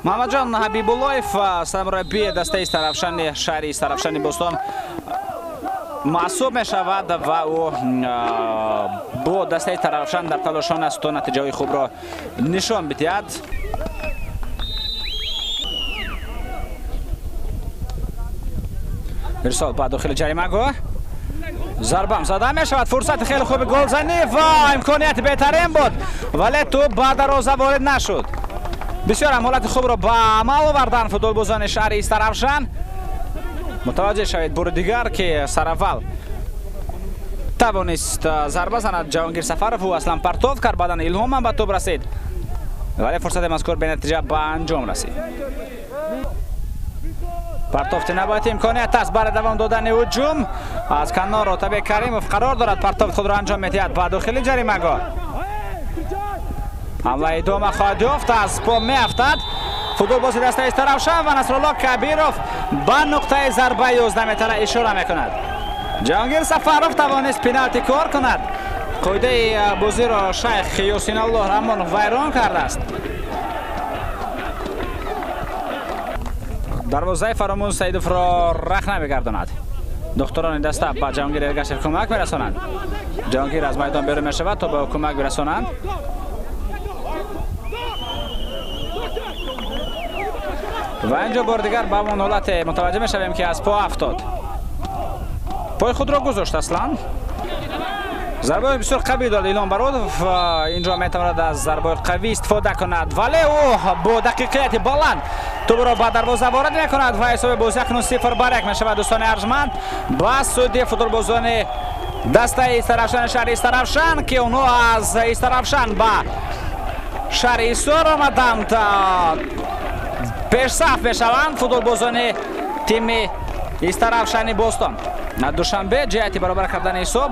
Муҳаммадҷон Ҳабибуллоев, сармураббии дастаи Истаравшани шаҳри Истаравшани Бостон маъсуб мешавад ва ӯ бо дастаи Истаравшан дар талошон аст то натиҷаҳои хубро нишон бидиҳад. Ирсол ба дохили ҷаримагоҳ, зарбам зада мешавад, фурсати хеле хуби голзанӣ ва имконияти беҳтарин буд, вале тӯб ба дарвоза ворид нашуд. Бисёр ҳам ҳолати хубро ба амал оварданд футболбозони шаҳри Истаравшан. Мутаваҷҷеҳ шавед бори дигар, ки сараввал тавонист зарба занад Ҷаҳонгир Сафаров, ӯ аслан партов кард, баъдан Илҳом ҳам ба тӯб расид, вале фурсати мазкур бенатиҷа ба анҷом расид. Партофти навбати имконият аст барои давом додани ҳуҷум. Аз канор Отабек Каримов қарор дорад, партофт худро анҷом медиҳад ба дохили ҷаримагоҳ. Ҳамла идома хоҳад ёфт, аз по меафтад футболбози дастаи Истаравшан ва Насрулло Кабиров ба нуқтаи зарбаи 11 метра ишора мекунад. Ҷаҳонгир Сафаров тавонист пеналти кор кунад. Қоидаи бозиро шайх Ёсиналлоҳ Раҳмонов вайрон кардааст. Дарвозаи Фаромӯз Саидовро рах намегардонад. Духтурони даста ба Ҷаҳонгир Эргашев кӯмак мерасонанд. Ҷаҳонгир аз майдон берун мешавад то ба ӯ кӯмак бирасонанд. Ва инҷо бори дигар ба он ҳолате мутаваҷҷеҳ мешавем, ки аз по афтод. Пои худро гузошт аслан. Зарбаи бисёр қавӣ дод Илҳом Баротов. Инҷо метавонад аз зарбаи қавӣ истифода кунад, вале ӯ бо дақиқияти баланд тӯбро ба дарвоза ворид мекунад ва ҳисоби бозӣ акнун 0-1 мешавад. Дӯстони арҷманд, ба суди футболбозони дастаи Истаравшани шаҳри Истаравшан, ки онҳо аз Истаравшан ба шаҳри Ҳисор омаданд, пешсаф мешаванд футболбозони тими Истаравшани Бостон. Душанбе ҷиҳати баробар кардани ҳисоб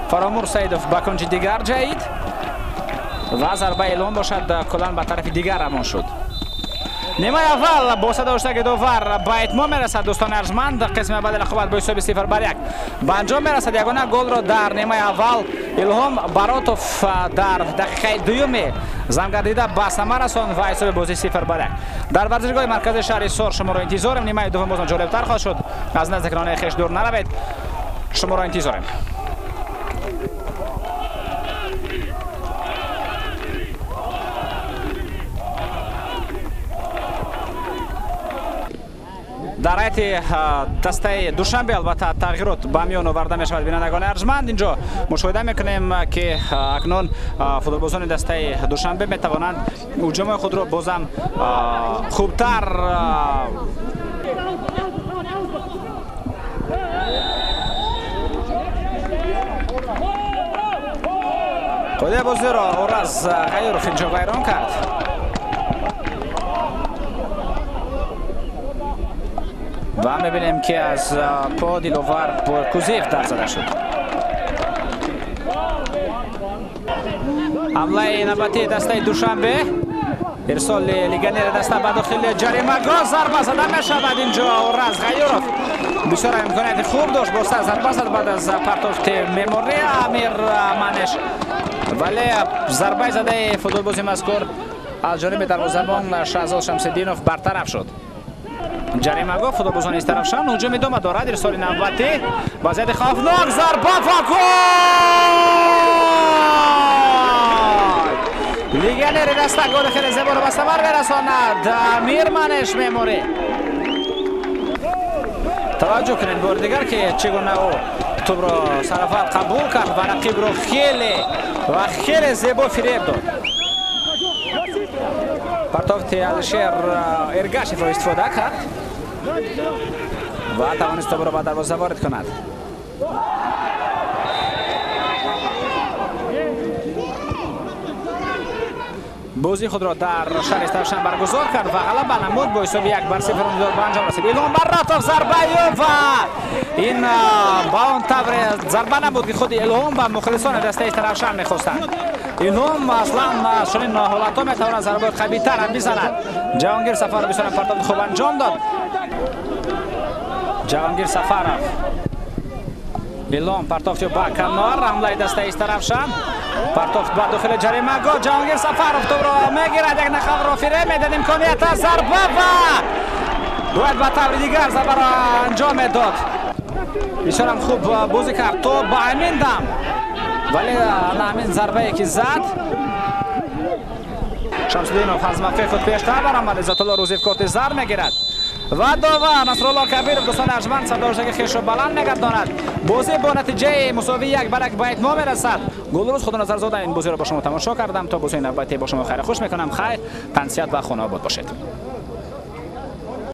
Фаромур Саидов ба кунҷи дигар ҷаҳид ва зарбаи Илҳом бошад куллан ба тарафи дигар равон шуд. Нимаи аввал бо садоштаги довар ба итмом мерасад. Дӯстони арҷманд, қисми аввали рақобат бо ҳисоби 0-1 ба анҷом мерасад. Ягона голро дар нимаи аввал Илҳом Баротов дар дақиқаи дуюми замгардида ба самар расонд ва ҳисоби бозӣ 0-1. Дар варзишгоҳи маркази шаҳри Ҳисор шуморо интизорем. Нимаи дуввум бозам ҷолибтар хоҳад шуд. Аз наздикронаи хеш дур наравед, шуморо интизорем. Дар ҳайати дастаи Душанбе албатта тағйирот ба миён оварда мешавад. Бинандагони арҷманд, инҷо мушоҳида мекунем, ки акнун футболбозони дастаи Душанбе метавонанд ҳуҷумҳои худро бозам хубтар қоидаи бозиро Ораз Ғайюров инҷо вайрон кард. Ва мебинем, ки аз по Диловар Кузиев дар зада шуд. Ҳамлаи навбатии дастаи Душанбе, ирсоли легионери даста ба дохили ҷаримагоҳ, зарба зада мешавад. Инҷо Ораз Ғайюров бисёр имконияти хуб дошт, бо сар зарба зад баъд аз партофти меморӣ Амир Манеш, вале зарбаи задаи футболбози мазкур аз ҷониби дарвозабон Шаҳзод Шамсиддинов бартараф шуд. Ҷаримагоҳ футболбозони Истаравшан ҳуҷум идома дорад. Ирсоли навбатӣ, вазъияти хавфнок, зарба ва гол! Легионери даста голи хеле зеборо ба самар мерасонад. Амир Манеш меморӣ. Таваҷҷӯҳ кунед бори дигар, ки чӣ гуна ӯ тӯбро сарафал қабул кард ва рақибро хеле ва хеле зебо фиреб дод. Партофти Алишер Эргашевро истифода кард ва тавонист тӯбро ба дарвоза ворид кунад. Бозии худро дар шаҳри Истаравшан баргузор кард ва ғалаба намуд бо ҳисоби 1-0 ба анҷом расид. Илҳом Баротов зарбаи ва ин ба он тавре зарба набуд, ки худи Илҳом ба мухлисони дастаи Истаравшан мехостанд. Илҳом аслан аз чунин ҳолатҳо метавонад зарбаи қавитар ҳам бизанад. Ҷаҳонгир Сафаров бисёр партофти хуб анҷом дод. Ҷаҳонгир Сафаров, Илҳом партофти ба канор, ҳамлаи дастаи Истаравшан. Партофт ба дохили ҷаримагоҳ, Ҷаҳонгир Сафаров тӯбро мегирад, як нақабро фиреб медиҳад, имконият аст, зарба ва бояд ба таври дигар зарбаро анҷом медод. Бисёрам хуб бозӣ кард то ба ҳамин дам, вале на ҳамин зарбае ки зад. Шамсуддинов аз мавқеи худ пештар баромад, Иззатулло Рӯзиев корти зар мегирад ва довар Насрулло Кабиров, дӯстони арҷманд, сардоштаги хешро баланд мегардонад. Бозӣ бо натиҷаи мусовии 1-1 ба итмом мерасад. Гулрӯз Худоназарзода ин бозиро бо шумо тамошо кардам. То бозии навбатӣ бо шумо хайру хуш мекунам. Хайр, тансиҳат ва хонаобод бошед.